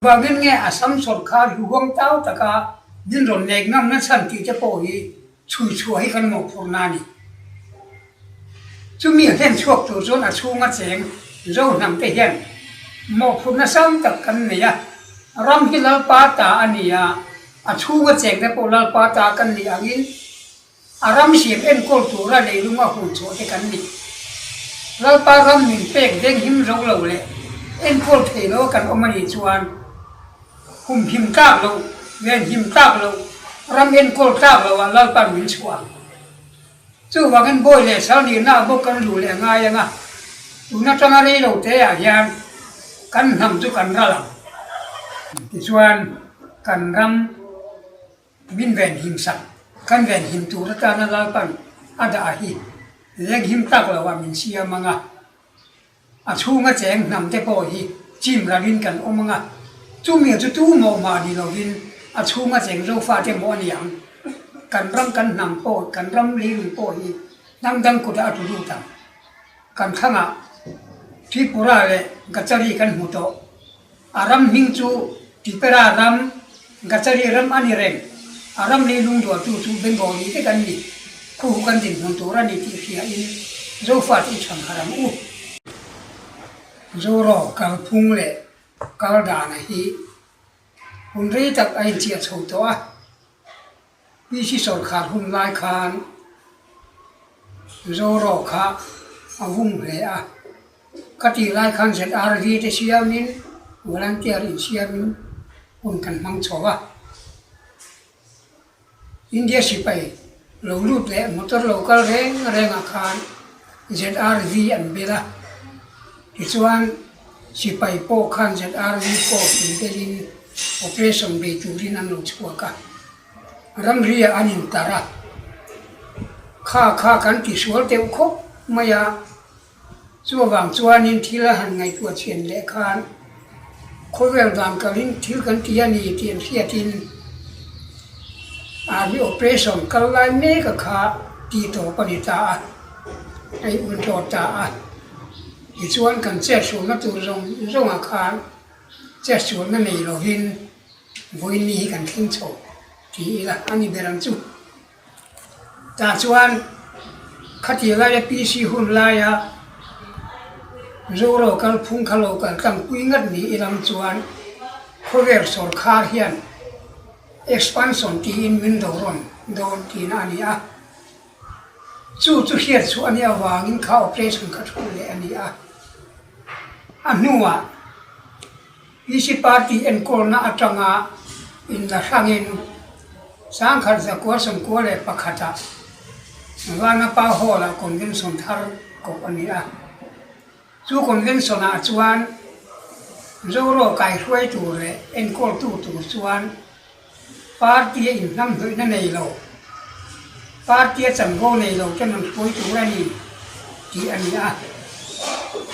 Vangin nge Assam sawrkar hi huang tau taka min rawn nek ngam na chhan tih te pawh hi chhui chhuah hi kan mawhphurhna a ni. Chumi a hlen chhuak tur chuan a chhunga cheng Zo hnam te hian mawhphurhna sang tak kan nei a, ram hi Lalpa ta a ni a, a chhunga cheng te pawh Lalpa ta kan nih angin A ram siam enkawl tura leilung a hun chhuah te kan ni. Lalpa ram min pek veng him zo lo leh enkawl thei lo a kan awm a nih chuan hum him tlak loh, ven him tlak loh, ram enkawl tlak loh ah Lalpa'n min chhuah ang. Chuvangin bawi leh sal nihna ah bawk kan luh leh a ngai ang a, tun atanga rei lo te ah hian kan hnam chu kan ral ang. Tichuan kan ram. Min venhim sak, kan venhim tur atana Lalpan a dah hi lenghim tak lo ah min siam ang a, a chhunga cheng hnam te pawh hi chim ralin kan awm ang a, chumi chu tu mawh mah ni lovin a chhunga cheng Zofa te mawh a ni ang. Kan ram kan hnam pawh, kan ram leilung pawh hi hnam dang kutah a tlu lut ang. Kan thlangah Tripura leh Gachari kan hmu tawh. A ram hming chu Tipera ram, Gachari ram a ni reng. A ram leilung duahtu chu Bengali vek an ni. Khuhu kan dinhmun tur a ni tih hriain Zofate i chhan harh ang u. Zoro kalphung leh kal dana hi hun rei tak a inchiah chho tawh a. PC sawrkhar hun lai khan Zoro kha a vum hle a. Ka tih lai khan ZRV te siamin volunteer insiamin hun kan hmang chho a. India sipai lo lut leh motor lo kal reng rengah khan ZRV an bel a. Tichuan sipai pawh khan ZRV force inbelin operation bei turin an lo chhuak a. Ramri ah an intar a. Kha kha kan tisual deuh khawp mai a. Chuvang chuanin thil a han ngaihtuah chhian leh khan khawvel dan kalin thil kan ti a ni tih an hriatin Army operation kal lai mek a kha tih tawp a ni ta a, a in un tawt ta a. Tichuan kan chetsualna tur zawng zawngah khan chetsualna nei lovin vawiin hi kan thleng chho ti ila a ni ber ang chu. Tah chuan khati laia PC hun laia Zoro kalphung kha lo kal tlangpui ngat ni ilang chuan khawvel sawrkhar hian expansion tiin min do rawn dawn tihna a ni a. Chu chu hriat chhuah a nih avangin kha operation kha thu leh a ni a. A hnuah. PC Party enkawlna atanga inla hrangin Sangkhat Zakua 91 ah Vanapa Hall-ah Convention thar koh a ni a. Chu Convention-ah chuan Zoro kaihruai tur leh enkawltu tur chuan Party-a inhnamhnawihna nei lo, Party-a chanvo nei lo ten an hruai tur a ni tih a ni a.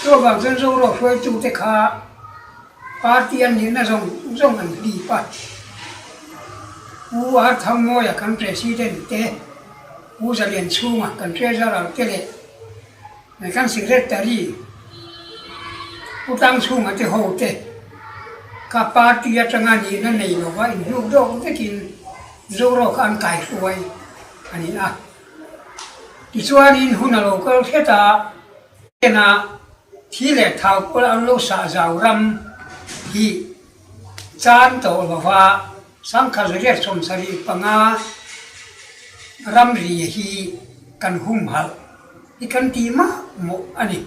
Chuvang chuan Zoro hruaitute kha Party an nihna zawng zawng an hlip a. Pu Ar Thangmawia kan President te, Pu Zalianchhunga kan Treasurer te leh Kan Secretary Pu Tlangchhunga te ho te kha party atanga nihna nei lova inhnuk dawk vekin Zoro kha an kaihruai a ni a. Tichuanin hun a lo kal hret a, ena thi leh thau pawl an lo sah zau ram hi chan tawh lova Sangkhat riat 75 ramri hi kan humhalh hi kan ti mah mawh a ni.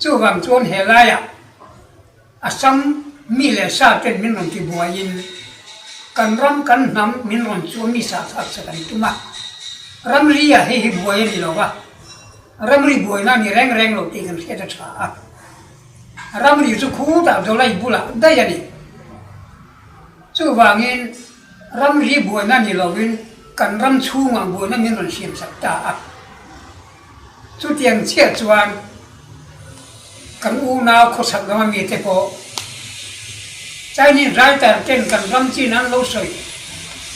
Chuvang chuan he laiah Assam mi leh sa ten min rawn ti buaiin kan ram kan hnam min rawn chuan mi sah thlak che kan tum a. Ramri ah hei hi buai a ni lo va, ramri buaina a ni reng reng lo tih kan hriat a tha a. Ramri chu khutah Dawlai bulah daih a ni. Chuvangin ramri buaina ni lovin kan ram chhungah buaina min rawn siam sak ta a. Chutiang chiah chuan kan unau khawchhak lama mite pawh Chinese writer ten kan ram chin an lo sawi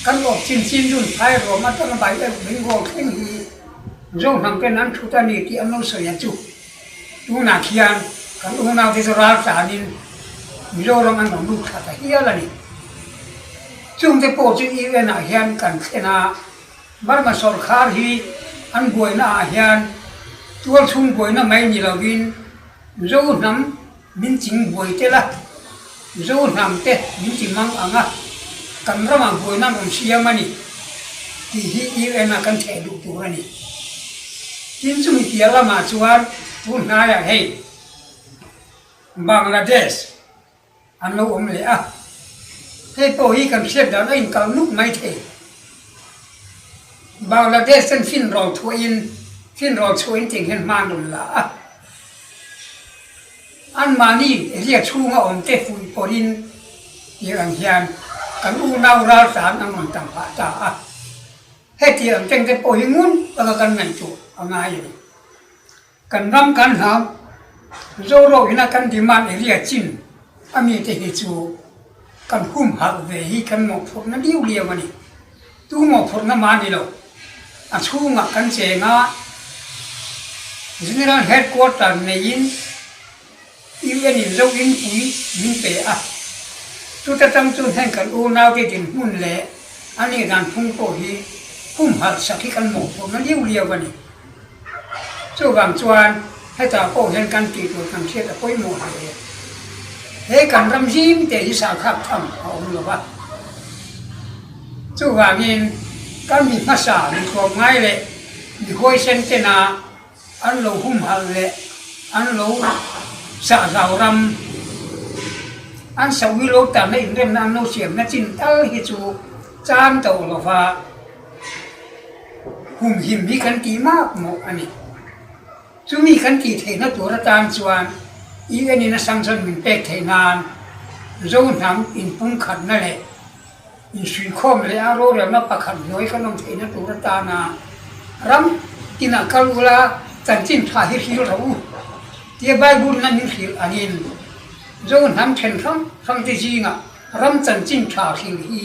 kan awp chin chin dun phai ruam atanga bai euk Bengal thleng hi Zo hnam ten an thut a ni tih an lo sawi a chu. Tunah khian kan unaute chu ral tlanin. Mizoram an rawn lut thla ta hial a ni. Chungte pawh chu UN ah hian kan thlen a, Burma sawrkhar hi an buaina ah hian tualchhung buaina mai ni lovin Zo hnam min ching buai tel a, Zo hnam te min ti mang ang a, kan ramah buaina an rawn siam a ni tih hi UN ah kan theh duh tur a ni. Tin chumi piah lamah chuan tun hnaiah hei Bangladesh an lo awm leh a, hei pawh hi kan hriat dan a inkal nuk mai thei. Bangladesh ten finrawl thuahin finrawl chhuahin ting hian hma an rawn la a, anmahni ria chhunga awmte fuih pawhin tih ang hian kan unau raltlan an rawn tam phah ta a, heti ang tengte pawh hi ngun taka kan ngaihtuah a ngai a ni. Kan ram kan hnam, Zoro ina kan demand area chin a mite hi chu kan humhalh ve hi kan mawhphurhna liau liau a ni. Tu mawhphurhna mah ni lo, a chhungah kan cheng a, General Headquarter neiin UN in zo inpui min pe a, chuta tang chuan heng kan unaute dinhmun leh a nih dan phung pawh hi humhalh sak hi kan mawhphurhna liau liau a ni. Chuvang chuan hetah pawh hian kan tih tur kan hriat a pawimawh hle. He kan ram zim te hi sahkhak tham a awm lo va. Chuvangin kan mi hmasa mi tlawmngai leh mi huaisen tena an lo humhalh leh an lo sahhlau ram, an sawi lo tanna inremna an lo siamna chin tal hi chu chan tawh lo va. Humhim hi kan tih mak mawh a ni. Chumi kan tih theihna tur atan chuan UN in a sanction min pek theih nan Zo hnam inpumkhatna leh insuikhawm leh a rorelna pakhat hnuai kan awm theihna tur atana ram tinah kal ula chanchin tha hi hril rawh u tia Bible in a min hrilh angin Zo hnam then hrang hrang te zingah Ram chanchin tha hril hi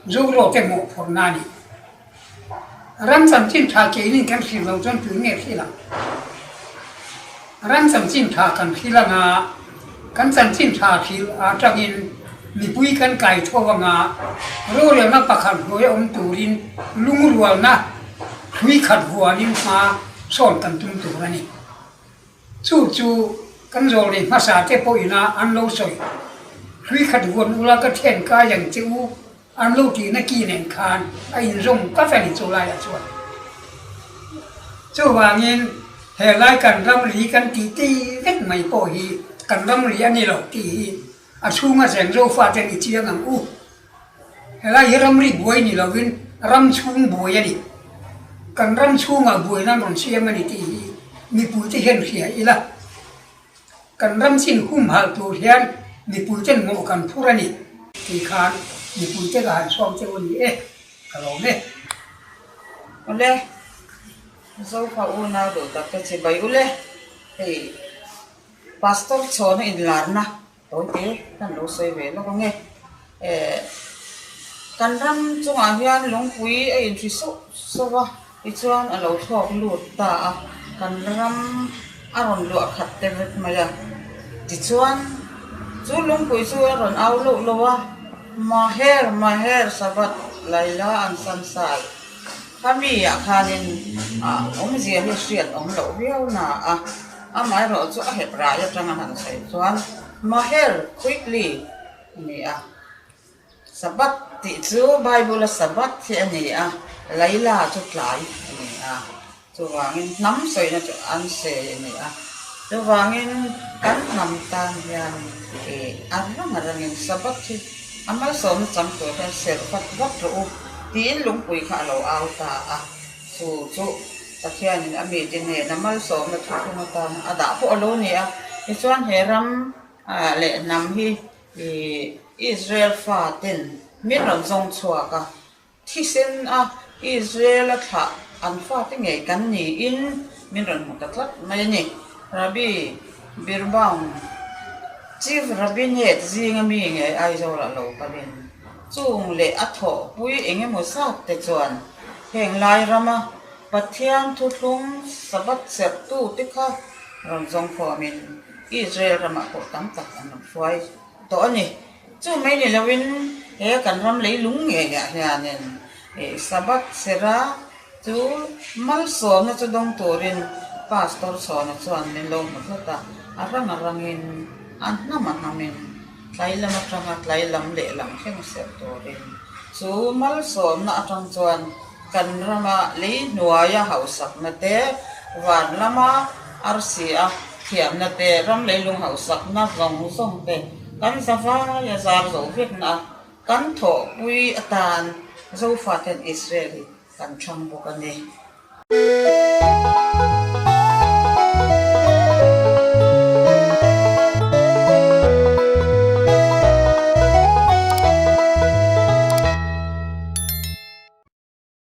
Zorote mawhphurhna a ni. Ram chanchin tha keinin kan hril lo chuan tui nge hril ang? Ram chanchin tha kan hril anga kan chanchin tha hril atangin mipui kan kai tho anga rorelna pakhat hnuaia awm turin lungrualna hrui khat huanin hma sawn kan tum tur a ni. Chu chu kan zawlnei hmasa te pawh ina an lo sawi, Hlui khat vuan ula ka thian kai ang che u an lo tihna ki nen khan a inzawm tlat a ni chu laiah chuan. Chuvangin he lai kan ramri kan tih ti vek mai pawh hi kan ramri a ni lo tih hi a chhunga zeng zofaten i chiang ang u. Helai hi ramri buai ni lovin ram chhung buai a ni. Kan ram chhungah buaina an rawn siam a ni tih hi mipuite hian hria ila. Kan ram chin humhalh tur hian mipuiten mawh kan phur a ni tih khan mipuite ka han sawm cheu a ni e, ka lawm e. Ule, Zofa unau duh tak te chibai ule, hei Pastor chhawna inlarna Tawite kan lo sawi ve lawk ang e. Eh, kan ram chungah hian lungpui a inhri sauh sauh a, tichuan a lo thlawk lut ta a, kan ram a rawn luah khat te vek mai a. Tichuan, chu lungpui chu a rawn au loh loh a, Maher, Maher, Sabbath, Laila an sansai. Khami ah khanin awmzia hi hriat awm loh viau na a, amaherawh chu a hep rai atanga han sawi chuan Maher, quickly, a ni a. Sabbath tih chu Bible a Sabbath hi a ni a, Laila chu tlai a ni a, chuvangin hnam sawina chu an sei a ni a. Chuvangin kan hnam tan hian ih a rang a rangin Sabbath hi a malsawmna chang tur hian serh vat vat rawh u tiin lungpui kha a lo au ta a. Chu chu Pathianin a mite hnena malsawmna thuthlung atana a dah pawh a lo ni a. Tichuan he ram leh hnam hi ih Israel faten min rawn zawng chhuak a. Thisen a Israel-a thlah an fate ngei kan niin min rawn hmu ta tlat mai a ni. Rabbi Birbaum, Chief Rabbinate zinga mi ngei Aizawl-ah lo kalin chung leh a thawhpui eng emaw zat te chuan heng lai rama Pathian thuthlung Sabbath serhtute kha rawn zawng khawmin Israel ramah pawh tam tak an rawn hruai. tawh a ni. Chu mai ni loin he kan ram leilung ngeiah hianin Sabbath serh-a chu malsawmna chu dawng turin Pastor Chhawna chuan min lo hmu tlat a, a rang a rangin, a hnam a hnamin tlai lam atanga tlai lam lehlam thleng serh turin chu malsawmna atang chuan kan rama lei hnuaia hausakna te, van lama arsi a thiamna te, ram leilung hausakna zawng zawng te kan zavaia zar zo vekna a kan thawhpui atan Zofaten Israel hi kan thlang bawk a ni.